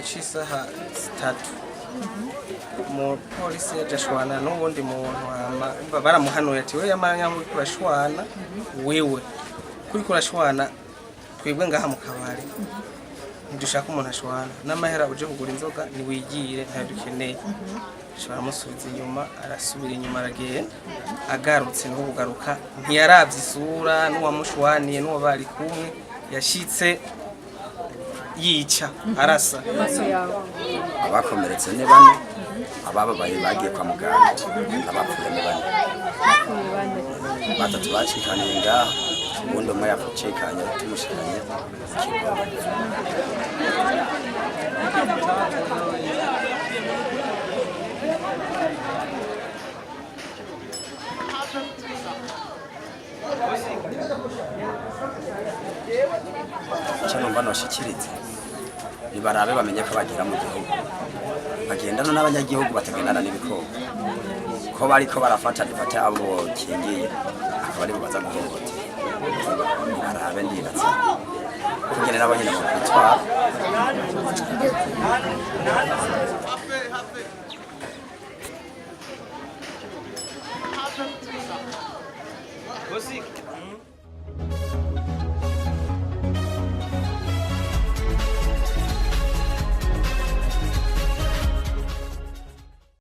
Cy'isaha 3, umupolisi yaje ashwana n'uwundi muntu, hama baramuhanuye ati: "We yamanya uriko urashwana, wewe kuriko urashwana, twebwe ngaha mu kabari ntidushaka umuntu ashwana, n'amahera uje kugura inzoga niwigire, ntayo dukeneye." Baramusubiza inyuma, arasubira inyuma, aragenda. Agarutse, no kugaruka ntiyaravye isura n'uwamushwaniye n'uwo bari kumwe, yashitse yica arasa. Abakomeretse ni bane, abababaye bagiye kwa muganga, abapfuye ni bane. Batatu bacikaniye ngaha, uwundi umwe yapfucikanye tumushikanye Kigobe. Icyo numva noshikiritse, nibarabe bamenye ko bagira mu gihugu bagendana n'abanyagihugu, batagendana n'ibikoko, ko bariko barafata dufate abo bokingiye akaba aribo baza guhohotera. Nibarabe, ndibaza kugira nabo nyene bokwitwara.